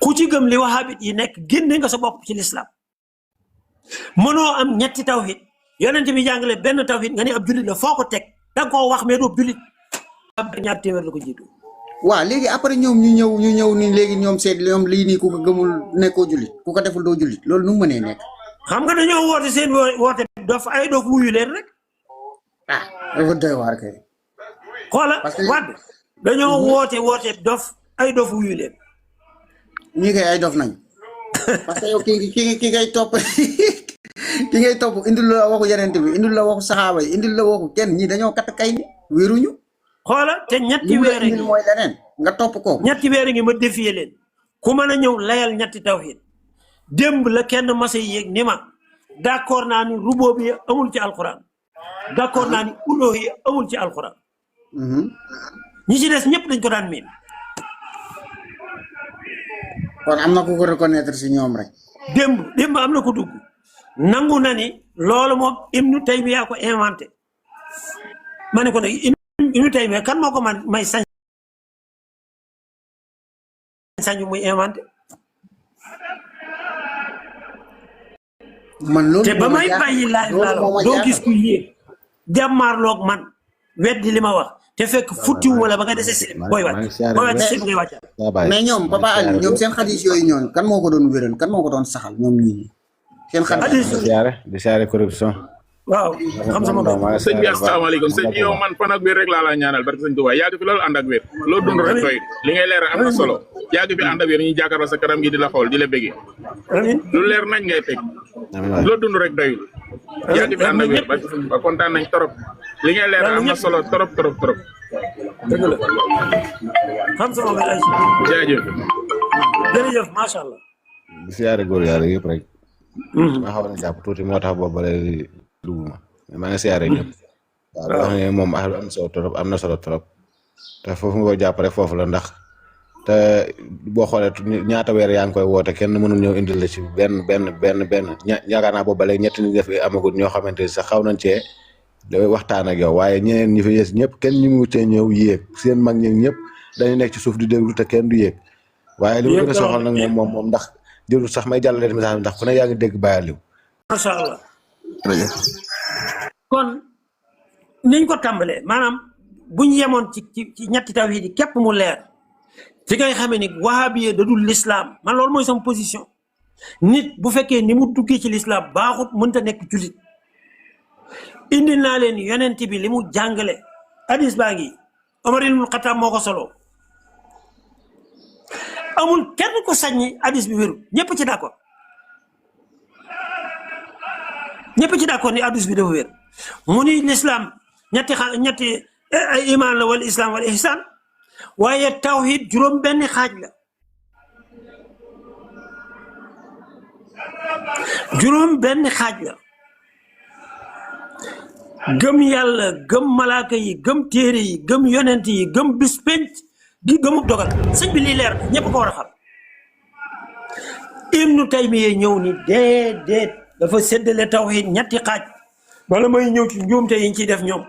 ku ci gëm li wahabit yi nekk génne nga sa bopp ci l'islam mënoo am ñetti tawhid yonent bi jàngale benn tawhid nga ne ab jullit la foo ko teg da nga koo wax mais doo jullit ñaar téeméer la ko jiitu waaw léegi après ñoom ñu ñëw ni léegi ñoom seet ñoom lii nii ku ko gëmul nekkoo jullit ku ko deful doo jullit loolu nu mu mënee nekk xam nga dañoo woote seen woote dof ay dof wuyu leen rek ah dafa doy waar kay xoola wadd dañoo woote dof ay dof wuyu leen ñii kay ay dof nañ parce que yow ki ngay topp ki ngay topp indil la waxu yeneen bi indil la waxu saxaaba yi indil la waxu kenn ñii dañoo kat kay ni wéruñu xoola te ñetti weer ngi mooy leneen nga topp ko ñetti weer ngi ma défier leen ku mën a ñëw layal ñetti tawhid démb la kenn masa yéeg ni ma d'accord naa ni ruboo bi amul ci alquran d'accord naa ni uloo yi amul ci alquran ñi ci des ñëpp dañ ko daan miin kon am na ku ko reconnaître si ñoom rek démb am na ko dugg nangu na ni loolu moom Ibnu Taymiya ko inventé ma ne ko nag Ibnu Taymiya kan moo ko may sañu muy inventé man loolu te ba may bàyyi laaj laa doo gis ku yéeg jàmmaarloog man weddi li ma wax te fekk futtiwu wala ba nga dese si booy wàcc si ngay wàcc mais ñoom Papa Ali ñoom seen xadis yooyu ñoon kan moo ko doon wéral kan moo ko doon saxal ñoom ñii seen xadis di siyaare corruption waaw xam sama bopp sëñ bi asalaamaaleykum sëñ bi yow man fan ak wér rek laa la ñaanal barke sëñ Tuubaa yàgg fi loolu ànd ak wér loo dund rek doy li ngay leer am na solo yàgg fi ànd ak wér ñu jàkkaarloo sa kanam gi di la xool di la bëggee lu leer nañ ngay teg loo dund rek doyul yàgg fi ànd ak wér barke sëñ Tuubaa kontaan nañ trop li ngay leer am na solo trop dëgg la xam sama bopp ay jaajëf jërëjëf macha allah di siyaare góor yàlla yëpp rek ma xaw na jàpp tuuti moo tax boobu ba léegi duguma maa ngi siyaare ñëpp waaw wax ne moom am na solo trop te foofu nga ko jàpp rek foofu la ndax te boo xoolee ñaata weer yaa ngi koy woote kenn mënul ñëw indil la ci benn yaakaar naa boobu ba léegi ñetti ñi def amagul ñoo xamante ni sax xaw nañ cee waxtaan ak yow waaye ñeneen ñi fi yées ñëpp kenn ñu ngi cee ñëw yéeg seen mag ñi ñëpp dañuy nekk ci suuf di déglu te kenn du yéeg waaye li ma gën a soxal nag moom ndax jëlul sax may jàllale message ndax ku ne yaa ngi dégg Baye Aliou macha allah kon niñ ko tàmbalee maanaam buñ yemoon ci ñetti tawhid yi képp mu leer ci ngay xamee ni wahabiye da dul l'islam man loolu mooy sama position nit bu fekkee ni mu duggee ci l'islam baaxut mënta nekk jullit indi naa leen yonent bi li mu jàngale hadis baa ngi Omar ibn Khattab moo ko solo amul kenn ko saññi hadis bi wéru ñëpp ci d'accord ni hadis bi dafa wér mu ni l'islam ñetti ay iman la wal islam wal ihsan waaye tawhid juróom benn xaaj la gëm yàlla gëm malaaka yi gëm téere yi gëm yonent yi gëm bis penc gi gëmub dogal sëñ bi lii leer ñëpp ko war a xam Ibnu Taymiya ñëw ni déedéet dafa séddale tawhid ñetti xaaj wala may ñëw ci njuumte yi ñu ciy def ñoom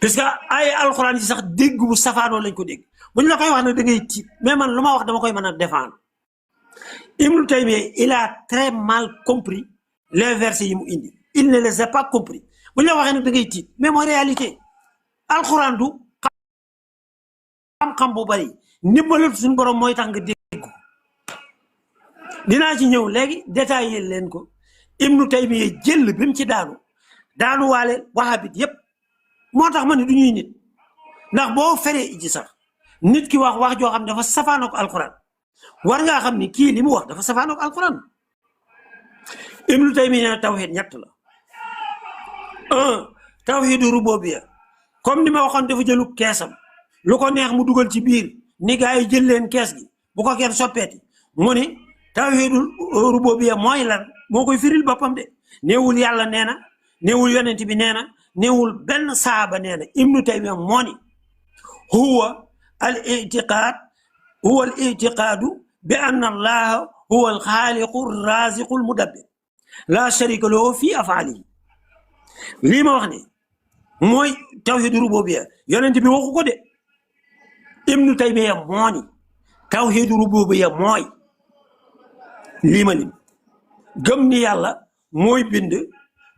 puisque ay alxuraan yi sax dégg bu safaanoo lañ ko dégg bu ñu la koy wax ne da ngay tiit mais man lu ma wax dama koy mën a défendre Ibnu Taymiya il a très mal compris les versets yi mu indi il ne les a pas compris bu ñu la waxee ne da ngay tiit mais mooy réalité alxuraan du xam-xam bu bari ndimbalal suñu borom mooy tax nga dégg dinaa ci ñëw léegi détaillé leen ko Ibnu Taymiya jël bi mu ci daanu waale wahabit yépp moo tax ma ne du ñuy nit ndax boo feree iji sax nit ki wax joo xam ne dafa safaanook alquran war ngaa xam ni kii li mu wax dafa safaanook alquran Ibnu Taymiya ne tawhid ñett la tawhidu rububiyya comme ni ma waxoon dafa jëlu keesam lu ko neex mu dugal ci biir ni gaa yi jël leen kees gi bu ko kenn soppeeti mu ni tawhidul rububiyya mooy lan moo koy firil boppam de néewul yàlla nee na néewul yonent bi nee na néewul benn saaba nee na Ibnu Taymiya moo ni huwa al itiqaadu bi anna allaha huwa al xaaliqu raziqu al mudabbir la sharika lahu fi afaalihi lii ma wax ni mooy tawhidu rububiyya yonent bi waxu ko de Ibnu Taymiya moo ni tawhidu rububiyya mooy lii ma lim gëm ni yàlla mooy bind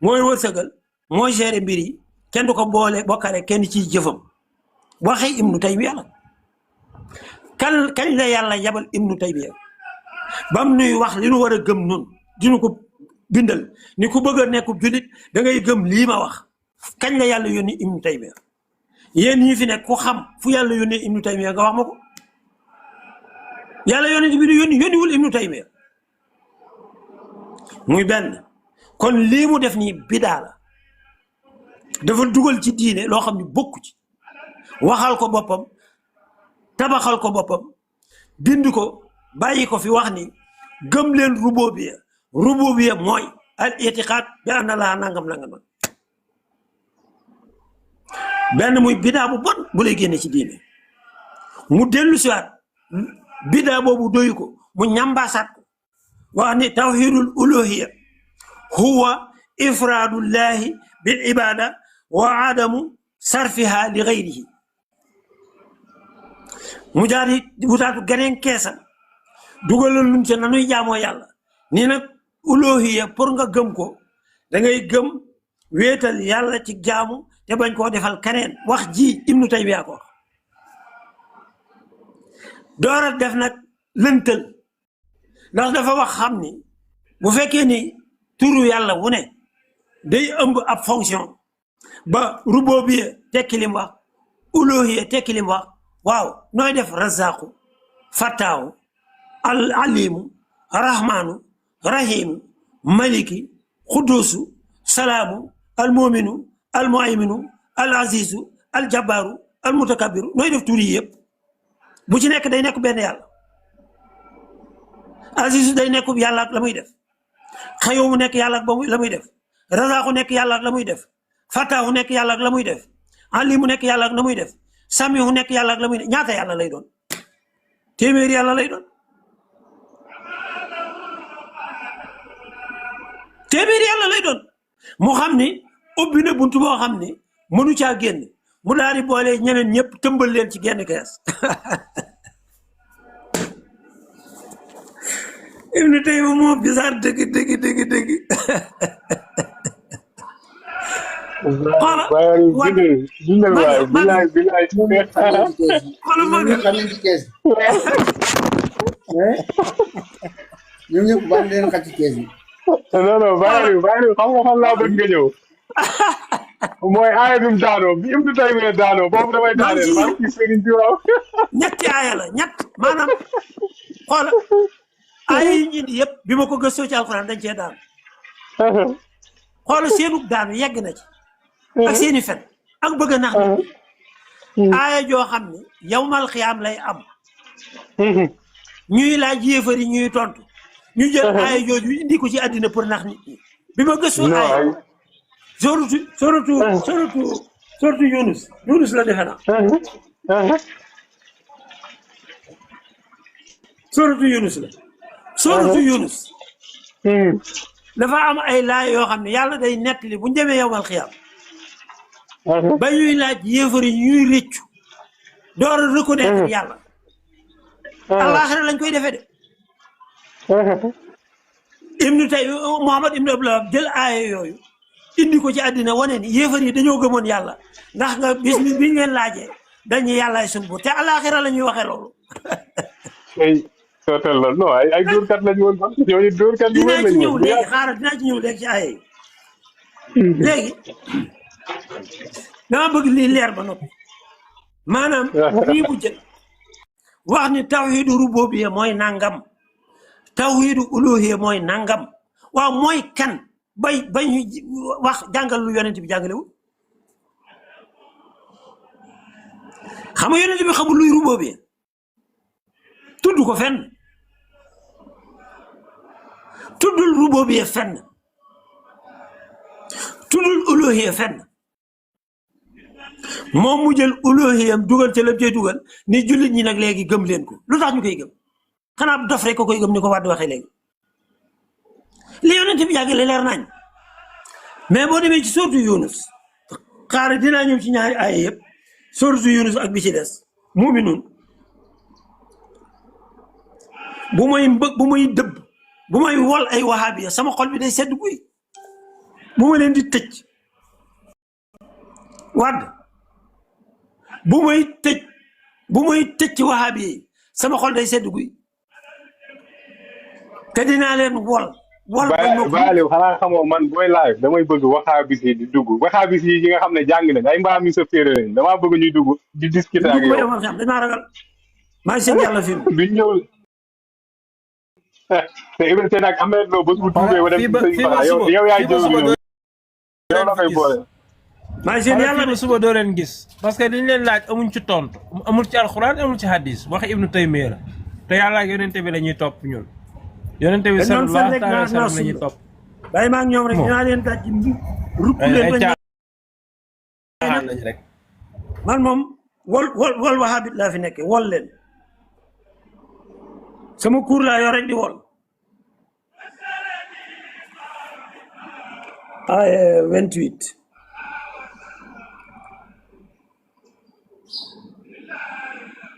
mooy wërsëgal mooy gérer mbir yi kenn du ko boole bokkale kenn ciy jëfam waxee Ibnu Taymiya la kañ la yàlla yabal Ibnu Taymiya bam nuy wax li nu war a gëm nun dinu ko bindal ni ku bëgg a nekk jullit da ngay gëm lii ma wax kañ la yàlla yónni Ibnu Taymiya yéen ñi fi nekk ku xam fu yàlla yónni Ibnu Taymiya nga wax ma ko yàlla yónni bi du yónniwul Ibnu Taymiya muy benn kon lii mu def nii bidaa la dafa dugal ci diine loo xam ne bokku ci waxal ko boppam tabaxal ko boppam bind ko bàyyi ko fi wax ni gëm leen rububiyya mooy al itiqaad bi anna laa nangam benn muy bidaa bu bon bu lay génne ci diine mu dellu siwaat bidaa boobu doyu ko mu ñambaasaat ko wax ni tawhidul uluhiyya huwa ifraadullahi bil ibada wa adamu sarfiha li gayrihi mu jaari wutaatu geneen keesam dugalal luñ ca nanuy jaamoo yàlla nii nag uluhiyya pour nga gëm ko da ngay gëm wéetal yàlla ci jaamu te bañ koo defal keneen wax ji Ibnu Taymiya ko doora def nag lëntal ndax dafa wax xam ni bu fekkee ni turu yàlla wu ne day ëmb ab fonction ba rububiyya tekki lim wax uluhiyya tekki lim wax waaw nooy def razaqu fattaahu al alimu rahmanu rahimu maliki xudusu salaamu al muminu al muayminu al azizu al jabbaru al mutakabiru nooy def turi yëpp bu ci nekk day nekk benn yàlla azizu day nekk yàlla ak la muy def xayoomu nekk yàlla ak la muy def razaqu nekk yàlla ak la muy def fattaahu nekk yàlla ak la muy def alimu nekk yàlla ak la muy def samihu nekk yàlla ak la muy def ñaata yàlla lay doon téeméeri yàlla lay doon téeméeri yàlla lay doon mu xam ni ubbi na buntu boo xam ni mënu caa génn mu daal di boole ñeneen ñëpp tëmbal leen ci genn kees Ibnu Taymiya moo bizarre dëgg xoola ñoom ñëpp baax leen xaj ci kees yi. non bàyyi xam nga fan laa bëgg nga ñëw mooy aaya bi mu daanoo bi Ibnu Taymiya daanoo boobu damay daaneel maa ngi sëriñ bi waaw ñetti aaya la maanaam xoola aaya yi ñu indi yëpp bi ma ko gëstoo ci alxuraan dañ cee daan xoola seenug daanu yegg na ci ak seeni fen ak bëgg a nax nit aaya joo xam ne yawmal xiyaam lay am ñuy laaj yéefar yi ñuy tontu ñu jël aaya jooju indi ko ci àddina pour nax nit ñi bi ma gëstu aaya sortu Yunus la defe naa sortu Yunus dafa am ay laay yoo xam ne yàlla day nettali bu ñu demee yawmal xiyaam ba ñuy laaj yéefar yi ñuy réccu door a reconnaître yàlla àllaaxira lañ koy defee de Muhammad ibnu Abdul Wahhab jël aaya yooyu indi ko ci àddina wane ni yéefar yi dañoo gëmoon yàlla ndax nga bis bi biñ leen laajee dañuy yàllaay suñu buur te àllaaxira la ñuy waxee loolu ay sootal la non ay dóorkat lañ woon sax ñooñu dóorkat yu wér lañ woon dinaa ci ñëw léegi ci aaya yi léegi dama bëgg lii leer ba noppi maanaam lii bu jël wax ni tawhidu rububiyya mooy nangam tawhidu uluhiyya mooy nangam waaw mooy kan bay ñu wax jàngal lu yonent bi jàngalewul xam nga yonent bi xamul luy rububiyya tudd ko fenn tuddul rububiyya fenn tuddul uluhiyya fenn moom mu jël uluhiyyam dugal ca la cay dugal ni jullit ñi nag léegi gëm leen ko lu tax ñu koy gëm xanaa dof rek ko koy gëm ni ko Wade waxee léegi li yonent bi jàngale leer nañ mais boo demee ci sourate Yunus xaaral dinaa ñëw ci ñaari aaya yëpp sourate Yunus ak bi ci des Mu'minun bu may mbëg bu may dëbb bu may wol ay wahabiya sama xol bi day sedd guy bu ma leen di tëj Wade bu may tëj ci wahabiya yi sama xol day sedd guy te dinaa leen wol Baaliw xanaa xamoo man booy live damay bëgg waxaabis yi di dugg waxaabis yi nga xam ne jàng nañ ay mbaam yu sa féeré lañ damaa bëgg ñuy dugg di discuter ak yow damaa ragal maa ngi seen yàlla fi duñ ñëw te Ibrahima Sène ak Ahmed Lo bés bu tuubee ba dem yow yaay jëw yow la koy boole maa ngi seen yàlla de suba doo leen gis parce que liñ leen laaj amuñ ci tontu amul ci alxuraan amul ci hadis wax Ibnu Taymiya la te yàlla ak yonente bi la ñuy topp ñun yonente bi sallallahu alayhi wa sallam la ñuy topp bàyyi maa ngi ñoom rek dinaa leen daj rupp leen lañ rek man moom wol wahabit laa fi nekke wol leen sama cours laa yor rek di wol ay 28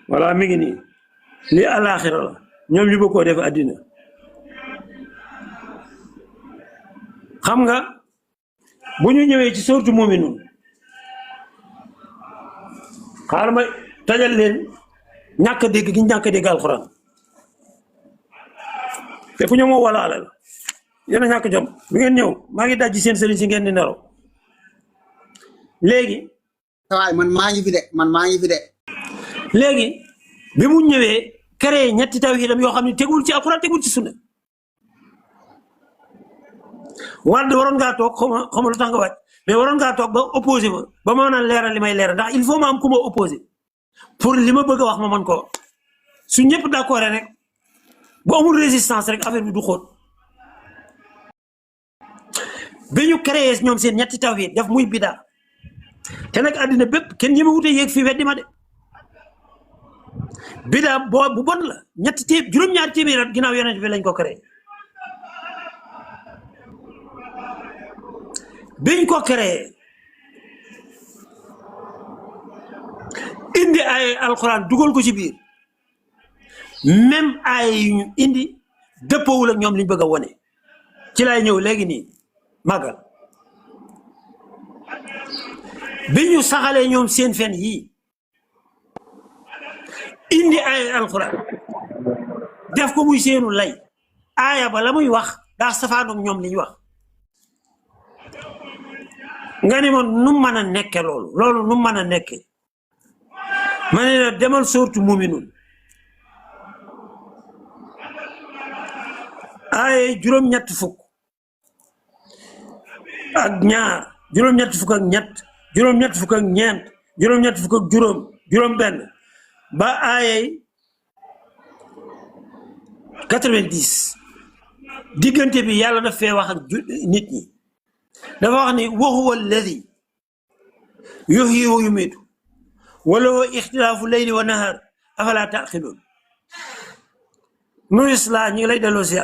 voilà mi ngi nii lii àllaaxira la ñoom ñu bëgg koo def àddina xam nga bu ñu ñëwee ci sourate Mu'minuun xaaral ma tajal leen ñàkk dégg gi ñàkk dégg alxuraan te ku ñëw moo wala alal yéen a ñàkk jom bi ngeen ñëw maa ngi dajji seen sëriñ si ngeen di nelaw léegi waaye man maa ngi fi de léegi bi mu ñëwee créé ñetti tawhiidam yoo xam ne tegul ci alxuraan tegul ci sunna Wade waroon ngaa toog xaw ma lu tax nga wàcc mais waroon ngaa toog ba opposé ma ba ma mën a leeral li may leeral ndax il faut ma am ku ma opposé pour li ma bëgg a wax ma mën ko su ñëpp d'accord rek bu amul résistance rek affaire bi du xóot bi ñu créé ñoom seen ñetti tawhiid def muy bidaa te nag àddina bépp kenn ñi ma wute yéeg fii weddi ma de bidaa bu bon la juróom-ñaari téeméer at ginnaaw yonent bi lañ ko créé biñ ko créé indi ay alxuraan dugal ko ci biir même ay yu ñu indi dëppoowul ak ñoom liñ bëgg a wone ci lay ñëw léegi nii màggal bi ñu saxalee ñoom seen fen yii indi ay alxuraan def ko muy seenu lay aaya ba la muy wax daa safaanoog ñoom li ñu wax nga ne ma nu mën a nekke loolu nu mën a nekke ma ne la demal sourate Mu'minuun ay juróom-ñett fukk ak ñaar juróom-ñett fukk ak ñett juróom-ñett fukk ak ñeent juróom-ñett fukk ak juróom benn ba ay 90 diggante bi yàlla daf fee wax ak nit ñi dafa wax ni wa huwa alladi yuhyi wa yumiitu wa lahu ixtilaafu layli wa nahaar afalaa taqiluun nuris laa ñu ngi lay delloo si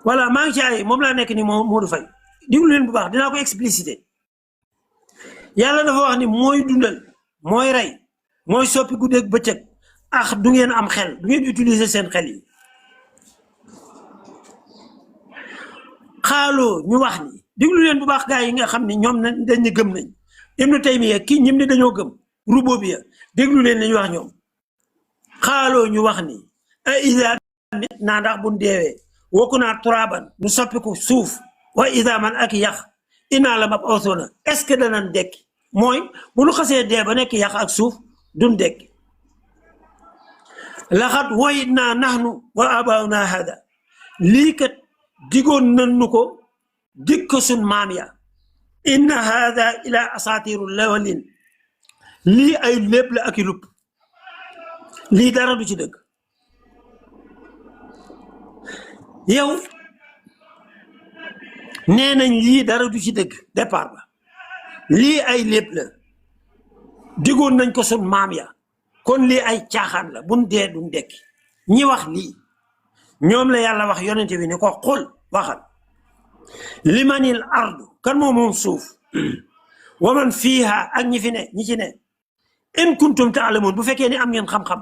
voilà maa ngi ci ay moom laa nekk ni Modou Faye diglu leen bu baax dinaa ko explicité yàlla dafa wax ni mooy dundal mooy rey mooy soppi guddeeg bëccëg du ngeen am xel du ngeen utiliser seen xel yi xaaloo ñu wax ni diglu leen bu baax gaa yi nga xam ne ñoom dañ ne gëm nañ Ibnu Taymiya kii ñim ne dañoo gëm rububiyya déglu leen li ñu wax ñoom xaaloo ñu wax ni a ida nit naa ndax buñ deewee wokku naa turaban nu soppiku suuf wa ida man ak yax inaa la mab awsoona est ce que danañ dekki mooy bu nu xasee dee ba nekk yax ak suuf duñ dekki laxat woyit naa naxnu wa abaaw naa hada lii kat digoon nañ nu ko dig ko sun maam ya inna hada ila asaatiru lawalin lii ay lépp la ak i lupp lii dara du ci dëgg yow nee nañ lii dara du ci dëgg départ ba lii ay lépp la digoon nañ ko sun maam ya kon lii ay caaxaan la buñ dee duñ dekki ñi wax lii ñoom la yàlla wax yonente bi ni ko xul waxal limanil ardu kan moom suuf waman fiiha ak ñi fi ne ñi ci ne in kuntum taalamun bu fekkee ni am ngeen xam-xam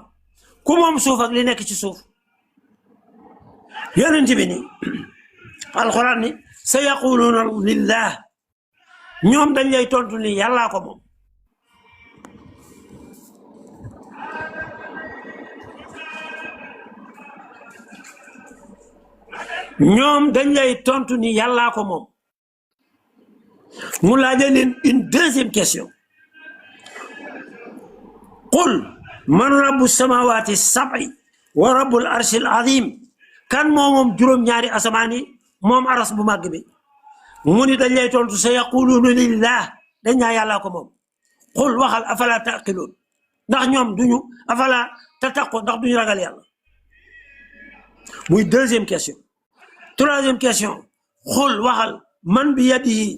ku moom suuf ak li nekk ci suuf yonent bi ni alxuraan ni sa yaquluuna lillah ñoom dañ lay tontu ni yàllaa ko moom ñoom dañ lay tontu ni yàllaa ko moom mu laajee leen une deuxième question qul man rabbu samawati sab'i wa rabbul arshil azim kan moom juróom-ñaari asamaan yi moom aras bu màgg bi mu ni dañ lay tontu sa yaquluuna lillah dañ naa yàllaa ko moom qul waxal afala taqiloon ndax ñoom duñu afala tattaqoon ndax duñu ragal yàlla muy deuxième question troisième question qul waxal man bi yadihi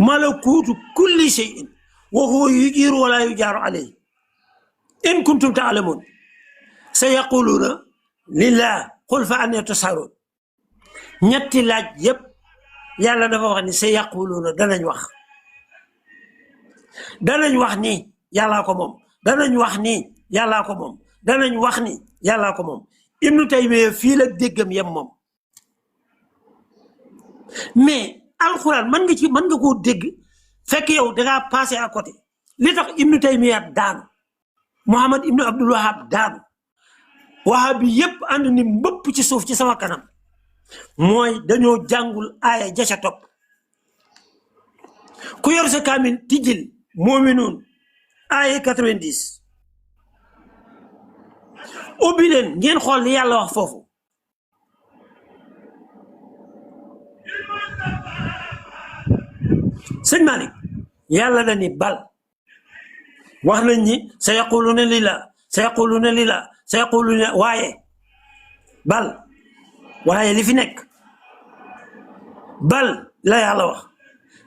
malakuutu kulli shay'in wa huwa yujiiru wala yujaaru alayhi in kuntum taalamuun sa yaquluuna lillah qul fa annaa tusharuun ñetti laaj yépp yàlla dafa wax ni sa yaquluuna danañ wax ni yàllaa ko moom danañ wax ni yàllaa ko moom danañ wax ni yàllaa ko moom Ibnu Taymiya fii la déggam yem moom mais alxuraan mën nga koo dégg fekk yow dangaa passé à côté li tax Ibnu Taymiya daanu Muhammad Ibnu Abdul Wahab daanu wahabi yépp ànd ni mbëpp ci suuf ci sama kanam mooy dañoo jàngul aaya ja ca topp ku yor sa kaamin tijjil Mu'minuun aaya 90 ubbi leen ngeen xool li yàlla wax foofu sëñ Malick yàlla na ni bal wax nañ ni sa yaquluuna lillah sa yaquluuna lillah sa yaquluuna waaye li fi nekk bal la yàlla wax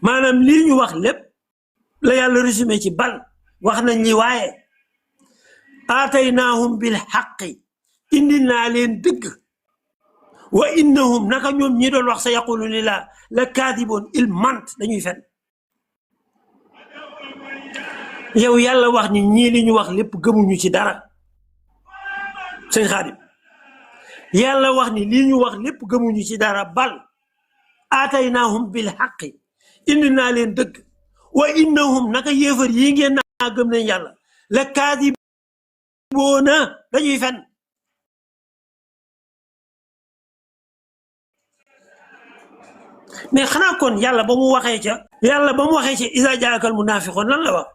maanaam lii ñu wax lépp la yàlla résumé ci bal wax nañ li waaye aataynaahum bil xaqi indi naa leen dëgg wa innahum naka ñoom ñi doon wax sa yaquluuna lillah la kaadiboon il ment dañuy fen yow yàlla wax ni ñii li ñu wax lépp gëmuñu ci dara sëñ Xaadim yàlla wax ni lii ñu wax lépp gëmuñu ci dara bal aataynaahum bil xaqi indi naa leen dëgg wa innahum naka yéefar yi ngeen naa gëm nañ yàlla la kaadiboona dañuy fen mais xanaa kon yàlla ba mu waxee ca iza jaakal munaafiqoon lan la wax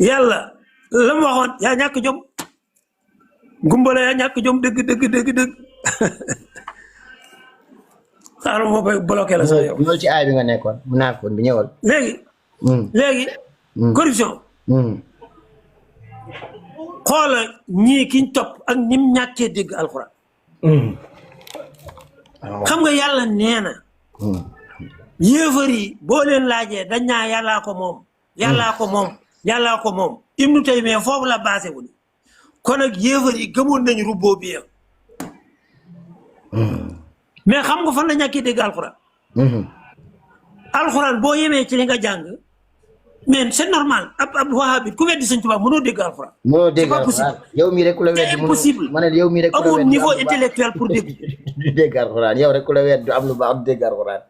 yàlla la mu waxoon yaa ñàkk jom gumbala yaa ñàkk jom dëgg xaaral moo koy bloqué la sax yow ñëwal ci aay bi nga nekkoon munaafiqoon bi ñëwal léegi corruption xoola ñii kiñ topp ak nim ñàkkee dégg alxuraan xam nga yàlla nee na yéefar yi boo leen laajee dañ naa yàllaa ko moom Ibnu Taymiya foofu la basé wu ni kon nag yéefar yi gëmoon nañu rubboo bi mais xam nga fan la ñàkkee dégg alxuraan boo yemee ci li nga jàng mais c'est normal ab wahabit ku weddi Sëñ Tuubaa mënoo dégg alxuraan mënoo dégg alxuraan yow mii rek ku la weddi c'est impossible ma ne yow mii rek ku la weddi amul niveau intellectuel pour dégg du dégg alxuraan yow rek ku la weddi du am lu baax du dégg alxuraan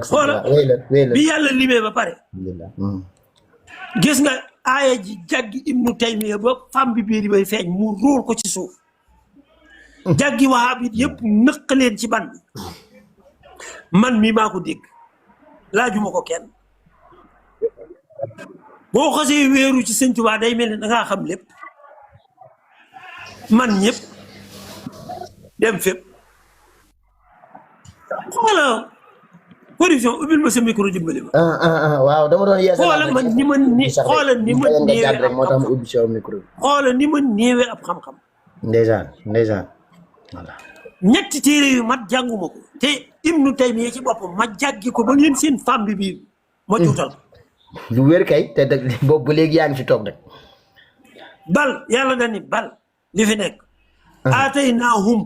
xoola bi yàlla limee ba pare gis nga aaya ji jàggi Ibnu Taymiya ba femme bi biir bay feeñ mu róol ko ci suuf jàggi wahabit yëpp nëq leen ci ban bi man mii maa ko dégg laajuma ko kenn boo xasee wéeru ci Sëñ Tuubaa day mel ni dangaa xam lépp man ñëpp dem fépp xoola corruption ubbil ma sa micro dimbali ma waaw dama doon yeesal xoola man ni ma néewee rek moo tax mu ubbi sa micro xoola ni ma néewee ab xam-xam ndeysaan voilà ñetti téere yu mat jànguma ko te Ibnu Taymiya ci boppam ma jàggi ko ba ngeen seen femme bi biir ma juutal lu wér kay te boobu ba léegi yaa ngi fi toog rek bal yàlla dani bal li fi nekk aataynaahum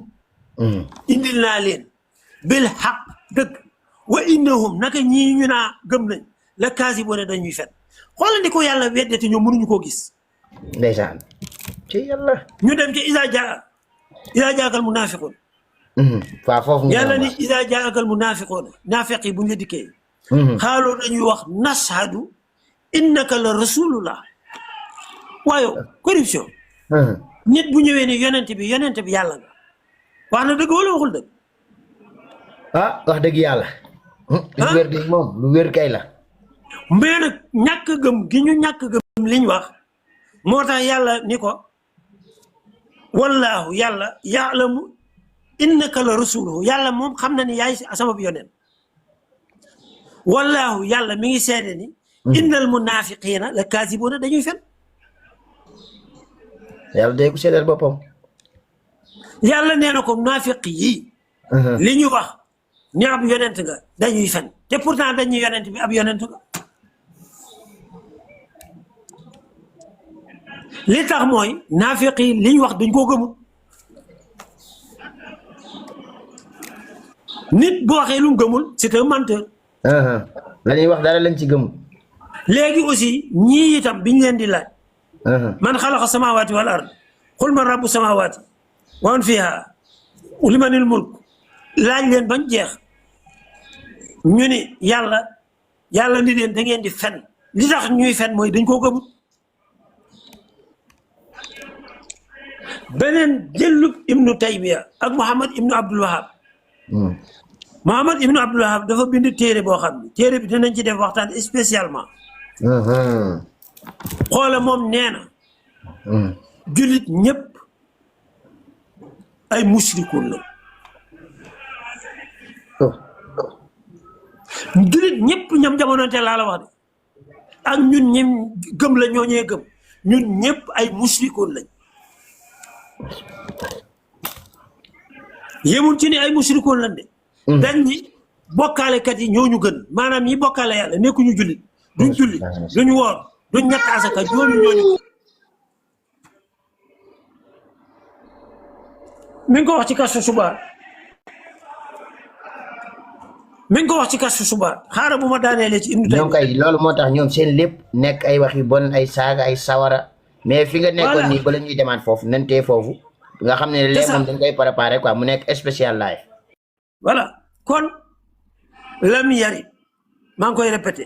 indil naa leen bil xaq dëgg wa innahum naka ñii ñu naa gëm nañ la kaasiboona dañuy fen xoolal ni ko yàlla wedde te ñoom mënuñu koo gis. ndeysaan ci yàlla. ñu dem ci isa jaakal munaafiqoon. waaw foofu yàlla ni isa jaakal munaafiqoon naafeq yi bu ñu la dikkee. xaaloo dañuy wax nashhadu innaka la rasulullah. waaye corruption. nit bu ñëwee ni yonent bi yàlla nga. wax na dëgg wala waxul dëgg. ah wax dëgg yàlla. lu wér di moom lu wér kay la. mais nag ñàkk gëm gi ñu ñàkk gëm liñ wax moo tax yàlla ni ko wallaahu yàlla yaalamu innaka la rasuluhu yàlla moom xam na ni yaay sama yonent wallaahu yàlla mi ngi seede ni innal munafiqina la kaasibuuna dañuy fen yàlla day ko seedal boppam. yàlla nee na ko naafiq yi li ñu wax ni ab yonent nga dañuy fen te pourtant dañuy yonent bi ab yonent nga li tax mooy naafiq yi li ñu wax dañ koo gëmul nit bu waxee lu mu gëmul c'est un menteur. la ñuy wax dara lañ ci gëmul. léegi aussi ñii itam biñ leen di laaj. man xalaqa samaawaati wal ard qul man rabbu samaawaati wa man fiha limanil mulk laaj leen bañ jeex ñu ni yàlla ni leen da ngeen di fen li tax ñuy fen mooy dañ koo gëmul. beneen jëllub ibnu taymiya ak muhammad ibnu abdul wahab muhammad ibnu abdul wahab dafa bind téere boo xam ne téere bi dinañ ci def waxtaan spécialement xoola moom nee na jullit ñëpp ay musrikoon la jullit ñëpp ñam jamononte laa la wax de ak ñun ñim gëm la ñooñee gëm ñun ñëpp ay musrikoon lañ yemul ci ni ay musrikoon lañ de dañ ni bokkaalekat yi ñooñu gën maanaam ñi bokkaale yàlla nekkuñu jullit duñ jullit duñ woor duñ ñett asaka ñooñu mi ngi ko wax ci kasu suba xaaral bu ma daaneelee ci Ibnu Taymiya ñoom kay loolu moo tax ñoom seen lépp nekk ay wax yu bon ay saaga ay sawara mais fi nga nekkoon nii ba la ñuy demaat foofu nantee foofu nga xam ne léegi moom dañ koy préparé quoi mu nekk spécial live. voilà kon lam yari maa ngi koy répété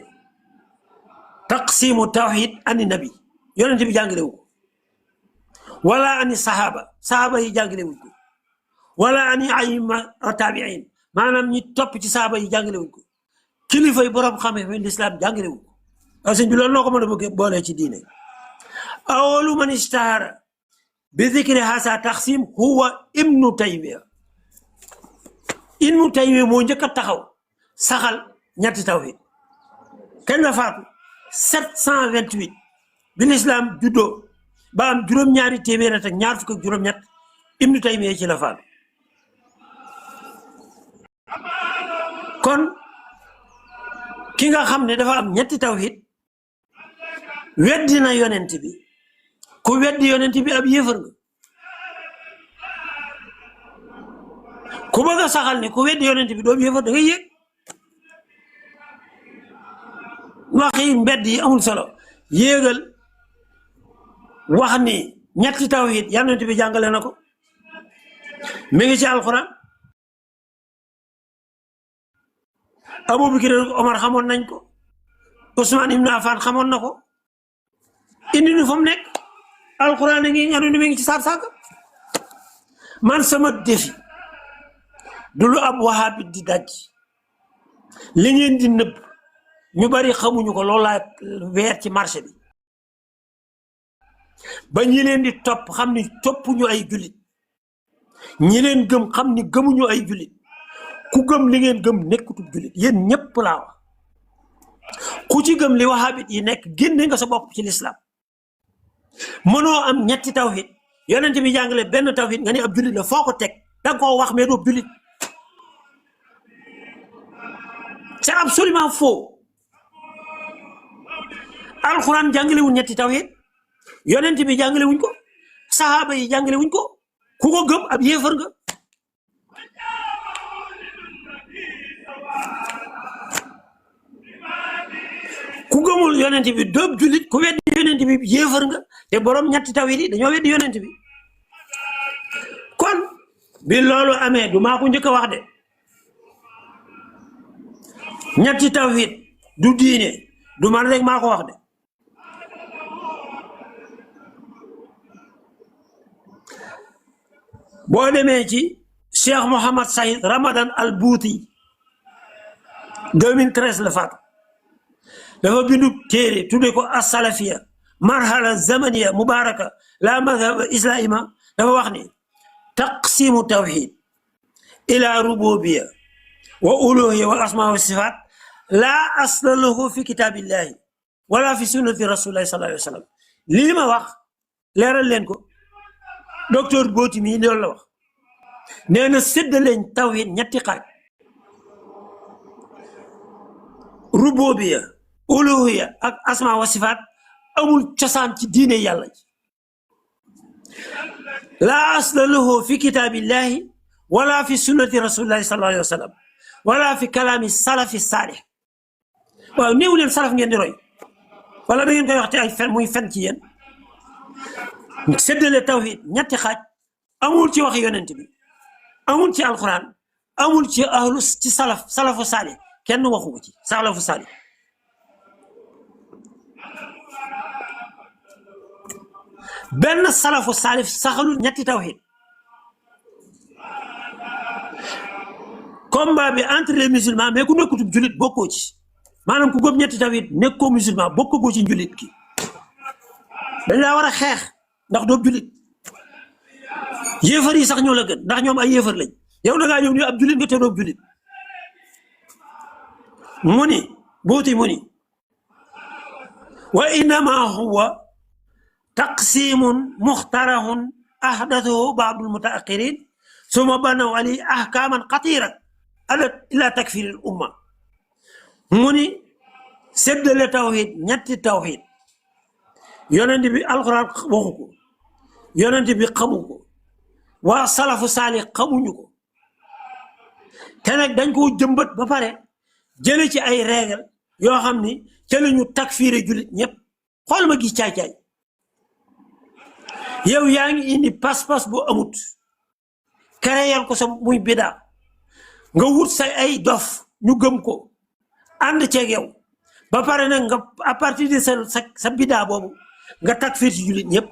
taqsimu tawhid ani nabi yonent bi jàngale wu ko wala ani saxaaba yi jàngale wuñ ko wala ani ayima tabiin maanaam ñi topp ci saxaaba yi jàngale wuñ ko kilifa yi borom xam-xam yi lislaam jàngale wu ko parce que bi loolu noo ko mën a bëgg boolee ci diine awalu man istahara bi zikri hasa taqsim huwa ibnu taymiya moo njëkk a taxaw saxal ñetti tawhid kañ la faatu 728 bi lislaam juddoo ba am juróom-ñaari téeméer ak ñaar fukk ak juróom-ñett ibnu taymiya ci la faatu kon ki nga xam ne dafa am ñetti tawhid weddi na yonent bi ku weddi yonent bi ab yéefar nga ku bëgg a saxal ne ku weddi yonent bi doo yéefar da ngay yéeg waxi mbedd yi amul solo yéegal wax ni ñetti tawhid yonent bi jàngale na ko mi ngi ci alxuraan Abubakar Omar xamoon nañ ko Ousmane Ibn Affan xamoon na ko indi nu fa mu nekk alxuraan a ngi nga ne mi ngi ci saab man sama défi du lu ab wahabit di daj li ngeen di nëbb ñu bari xamuñu ko loolu laa weer ci marché bi ba ñi leen di topp xam ni toppuñu ay jullit ñi leen gëm xam ni gëmuñu ay jullit ku gëm li ngeen gëm nekkutub jullit yéen ñëpp laa wax ku ci gëm li wahabit yi nekk génne nga sa bopp ci lislaam mënoo am ñetti tawhid yonent bi jàngale benn tawhid nga ne ab jullit la foo ko teg da nga koo wax mais doo jullit c'est absolument faux alxuraan jàngale wuñ ñetti tawhid yonent bi jàngale wuñ ko sahaaba yi jàngale wuñ ko ku ko gëm ab yéefar nga ku gëmul yonent bi doob julit ku weddi yonent bi yéefar nga te borom ñetti tawhid yi dañoo weddi yonent bi kon bi loolu amee du maa ko njëkk a wax de ñetti tawhid du diine du man rek maa ko wax de boo demee ci Cheikh Mohammed Saïd Ramadan al Bouti 2013 la faatu dafa bindu téere tudde ko as-salafiyya marhala zamaniya mubaraka la madhhab islama dafa wax ni taqsimu tawhid ila rububiyya wa uluhiyya wal asma wa sifat la asla lahu fi kitabillahi wala fi sunnati rasulillahi sallallahu alayhi wa sallam lii ma wax leeral leen ko docteur Bouti mi loolu la wax nee na séddaleñ tawhid ñetti xaaj rububiyya uluhiyya ak asma wa sifaat amul cosaan ci diine yàlla ji la asla lahu fi kitaabillahi wala fi sunnati rasulillahi sallallahu alayhi wa sallam wala fi kalaami salafi saalih waaw néew leen salaf ngeen di roy wala da ngeen koy wax te ay fen muy fen ci yéen séddale tawhid ñetti xaaj amul ci waxi yonent bi amul ci alquran amul ci ahlu ci salafu saalih kenn waxu ko ci salafu saalih benn salafu saalih saxalul ñetti tawhid combat bi entre les musulmans mais ku nekkutub julit bokkoo ci maanaam ku gëm ñetti tawhid nekkoo musulman bokkoo ci julit ki dañ laa war a xeex ndax doo julit yéefar yi sax ñoo la gën ndax ñoom ay yéefar lañ yow da ngaa ñëw ñu ab julit nga te doo julit mu ni Bouti mu ni wa innama huwa taqsimun muxtarahun ahdathahu ba'du al-mutaaxirin summa banaw alayhi ahkaman xatira ila takfir al umma mu ni séddale tawhid ñetti tawhid yonent bi alquran waxu ko yonent bi xamu ko waa salafu saalih xamuñu ko te nag dañ koo jëmbat ba pare jële ci ay règle yoo xam ni ca la ñu takfiire jullit ñëpp xool ma gis caay-caay yow yaa ngi indi pas-pas bu amut créer ko sa muy bidaa nga wut say ay dof ñu gëm ko ànd ceeg yow ba pare nag nga à partir de sa bidaa boobu nga takfiir ci jullit ñëpp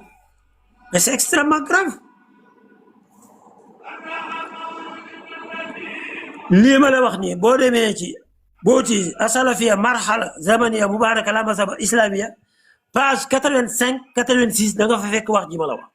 mais c'est extrêmement grave lii ma la wax nii boo demee ci Bouti as-salafiyya marhala zamaniya mubaraka la mazhab islamiya page 85 86 da nga fa fekk wax ji ma la wax